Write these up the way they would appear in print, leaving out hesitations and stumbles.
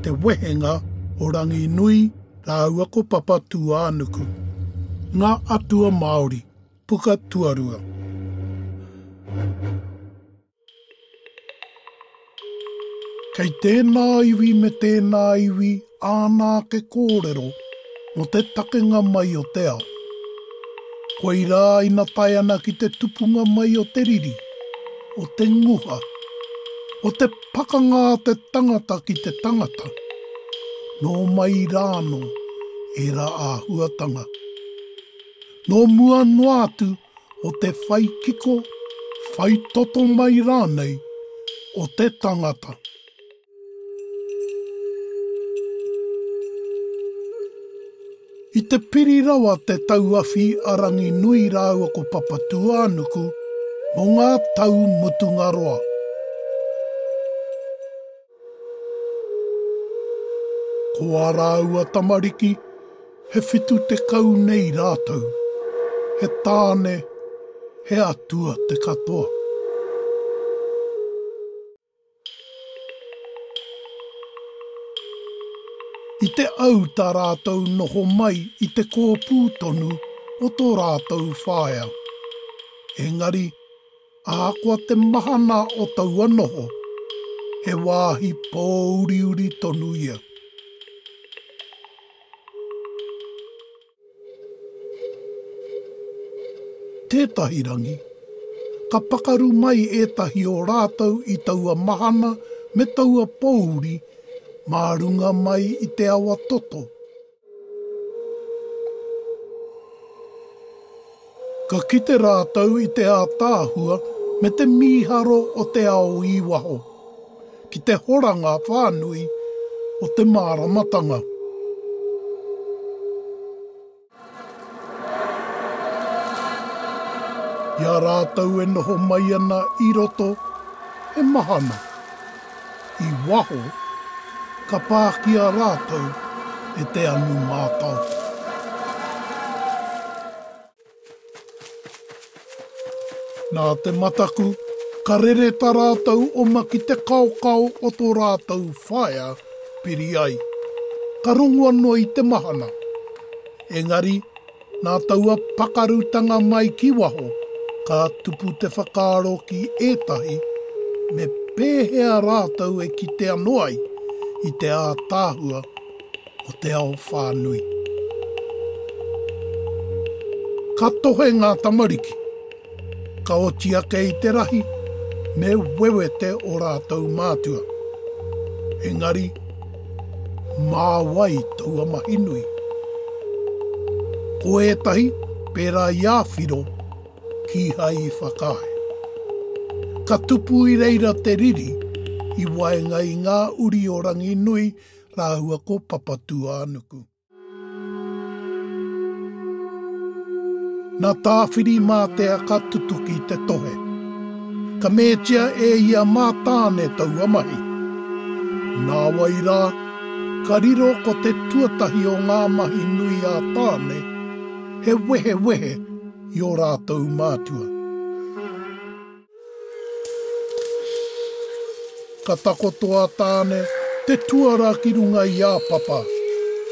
Te wehenga o Ranginui rāua ko Papatūānuku. Ngā Atua Māori, Puka Tuarua. Kei tēnā iwi me tēnā iwi āna ake kōrero mō te takenga mai o te ao. Koirā ina tae ana ki te tupunga mai o te riri, o te nguha, o te pakanga a te tangata ki te tangata, nō mai rānō ērā āhuatanga. Nō mua noa atu o te whai kiko, whai toto mai rānei o te tangata. I te piri rawa te tauawhi a Ranginui rāua ko Papatūānuku mō ngā tau mutunga roa. Ko ā rāua tamariki, he 70 nei rātou, he tāne, he atua te katoa. I te au tā rātou noho mai i te kōpū tonu o tō rātou whaea. Engari, Ahakoa te mahana o taua noho, he wāhi pōuriuri tonu ia. Tētahi rangi, ka pakaru mai ētahi o rātou i taua mahana me taua pōuri mā runga mai i te awa toto. Ka kite rātou i te ātaahua me te mīharo o te ao i waho, ki te horanga whānui o te māramatanga. I a rātou e noho mai ana i roto, he mahana. I waho, ka pākia rātou e te anu mātao. Nā te mataku, ka rere tā rātou oma ki te kaokao o tō rātou whaea piri ai. Ka rongo anō i te mahana. Engari, Nā taua pakarutanga mai ki waho, ka tupu te whakaaro ki ētahi me pēhea rātou e kite anō ai i te ātaahua o te ao whānui. Ka tohe ngā tamariki. Ka oti ake i te rahi, me wewete ō rātou mātua. Engari, mā wai taua mahi nui? Ko ētahi, pērā i a Whiro, kīhai i whakaae. Ka tupu i reira te riri i waenga i ngā uri o Ranginui rāua ko Papatūānuku. Nā Tāwhirimātea ka tutuki te tohe. Ka mētia e ia mā Tāne taua mahi. Nāwai rā, ka riro ko te tuatahi o ngā mahi nui a Tāne, he wehewehe i ō rātou mātua. Ka takoto a Tāne te tuara ki runga i a Papa,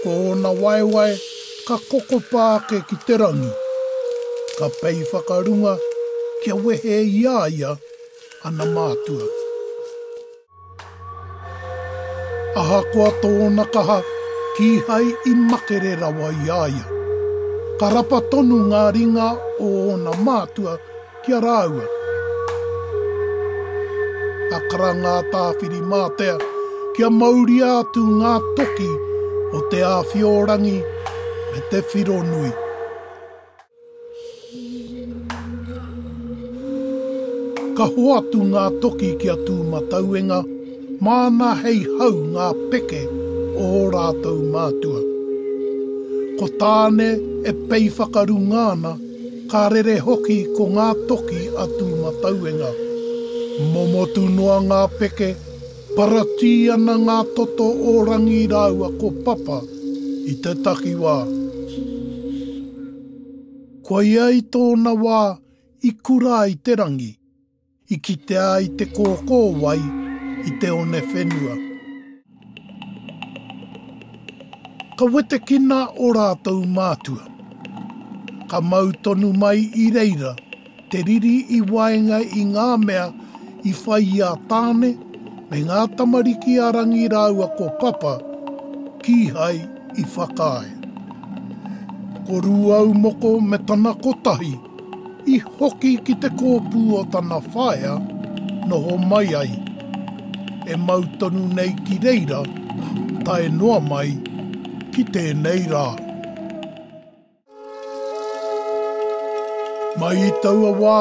ko ōna waewae ka kokopa ake ki te rangi. Ka pei whakarunga kia wehe i a ia ana mātua. Ahakoa tōna kaha, kīhai i makere rawa i a ia. Ka rapa tonu ngā ringa o ōna mātua ki a rāua. Ka karanga a Tāwhirimātea kia mauria atu ngā toki o Te Āwhiorangi me Te Whironui. Ka hoatu ngā toki ki a Tūmatauenga, māna hei hau ngā peke o ō rātou mātua. Ko Tāne e pei whakarunga ana, ka rere hoki ko ngā toki a Tūmatauenga. Momotu noa ngā peke, paratī ana ngā toto o Rangi rāua ko Papa i te takiwā. Koia i tōna wā i kura ai te rangi, i kitea ai te kōkōwai i te one whenua. Ka wetekina ō rātou mātua. Ka mau tonu mai i reira te riri i waenga i ngā mea i whai i a Tāne me ngā tamariki a Rangi rāua ko Papa, kīhai i whakaae. Ko Rūaumoko me tana kotahi i hoki ki te kōpū o tana whaea noho mai ai, e mau tonu nei ki reira tae noa mai ki tēnei rā. Mai i taua wā,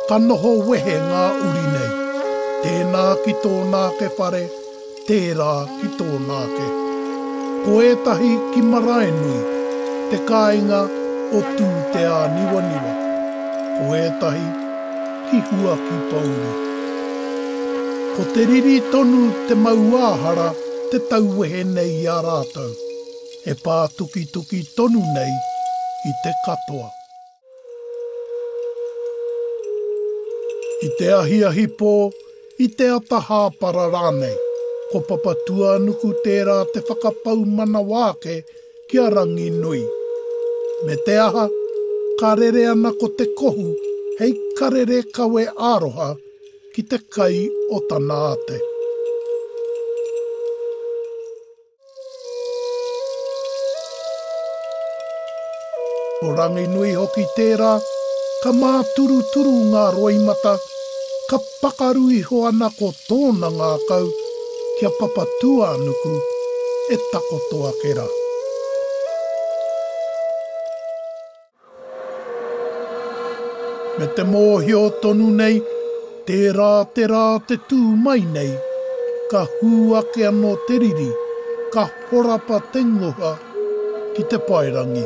ka noho wehe ngā uri nei, tēnā ki tōna ake whare, tērā ki tōna ake. Ko ētahi ki Maraenui, te kāinga o Tū-te-āniwaniwa, ko ētahi ki Huakipouri. Ko te riri tonu te mauāhara te tauwehe nei i a rātou, e pātukituki tonu nei i te katoa. I te ahiahi pō, i te ata hāpara rānei, ko Papatūānuku tērā te whakapau manawa ake ki a Ranginui. Me te aha, ka rere ana ko te kohu hei karere kawe aroha ki te kai o tana ate. Ko Ranginui hoki tērā, ka māturuturu ngā roimata, ka pakaru iho ana ko tōna ngākau ki a Papatūānuku e takoto ake rā. Me te mōhio tonu nei, tērā te rā te tū mai nei, ka hū ake anō te riri, ka horapa te nguha ki te paerangi.